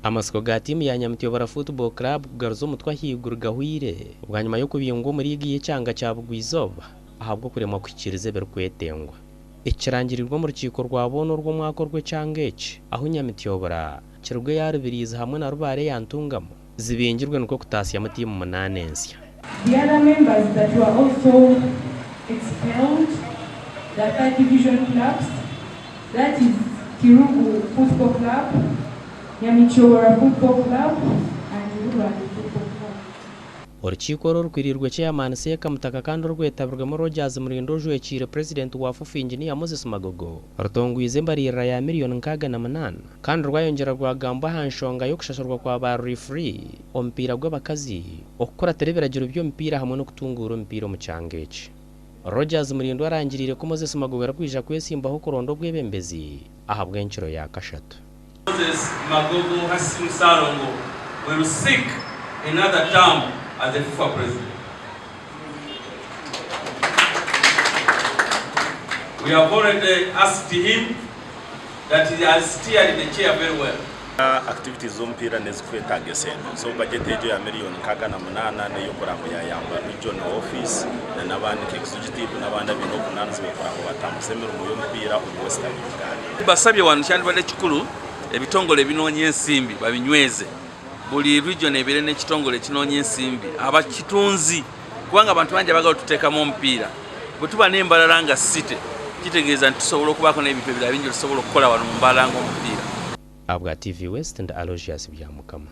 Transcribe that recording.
Amatsiko ga tiimu ya Nyamityobora Football Club kugaruza omutwe ahaiguru gahweire bwanyima y'okubingwa omu liigi y'ekyanga kya Bugwa-izooba ahabw'okuremwa kuhikiiriza ebirikwetengwa. Eki kirangiriirwe omu rukiiko rwa boona orw'omwaka orw'ekyanga eki ahu Nyamityobora, Kirugwa eya Rubiriizi hamwe na Rubaare eya Ntungamo zibingirwe nikwo kutaasyamu tiimu munaana ensya. The other members that were also expelled, the third division clubs, that is Kirugu Football Club, Nyamityobora Football Club and Rubare Football Club. Orukiiko oru orukwiriirwe Chairman Seeka Mutaka kandi orwetabirwemu Rogers Murindwa ojwekiire Purezidenti wa FUFA Engineer Moses Magogo rutongwize embariirira ya miriyoni 68 kandi rwayongyera rwagambwa aha nshonga y'okushashurwa kwa ba referee omupiira gw'abakazi, okukuratira ebiragiro by'omupiira hamwe n'okutunguura omupiira omu kyanga eki. Rogers Murindwa arangiriire ku Moses Magogo arikwija kwesimbaho kuronda obwebembezi ahabw'enkiro ya kashatu. Moses Magogo Hassim Ssalongo will seek another term as the FUFA president. We have already asked him that he has steered the chair very well. Activities z'omupiira n'ezirikwetaaga esente so budget egyo ya miriyoni 68 n'ey'okureba ngu yayamba regional office na n'abandi nka executive n'abandi abaine obuvunaanizibwa kureba ngu batambuza emirimo y'omupiira omu Western Uganda. Basabye wano kyandibadde kikulu ebitongole ebinoonya ensimbi babinyweze, buli region ebeere n'ekitongole ekinoonya ensimbi abakitunzi kubanga abantu bangi abagala otuteekamu omupiira bwe tuba n'embalala nga city kitegeeza nti tusobola okubaako n'ebintu ebirala bingi byetusobola okukola wano mu mbalala ng'omupiira. Ahabwa TV West ndi Aloysius Byamukama.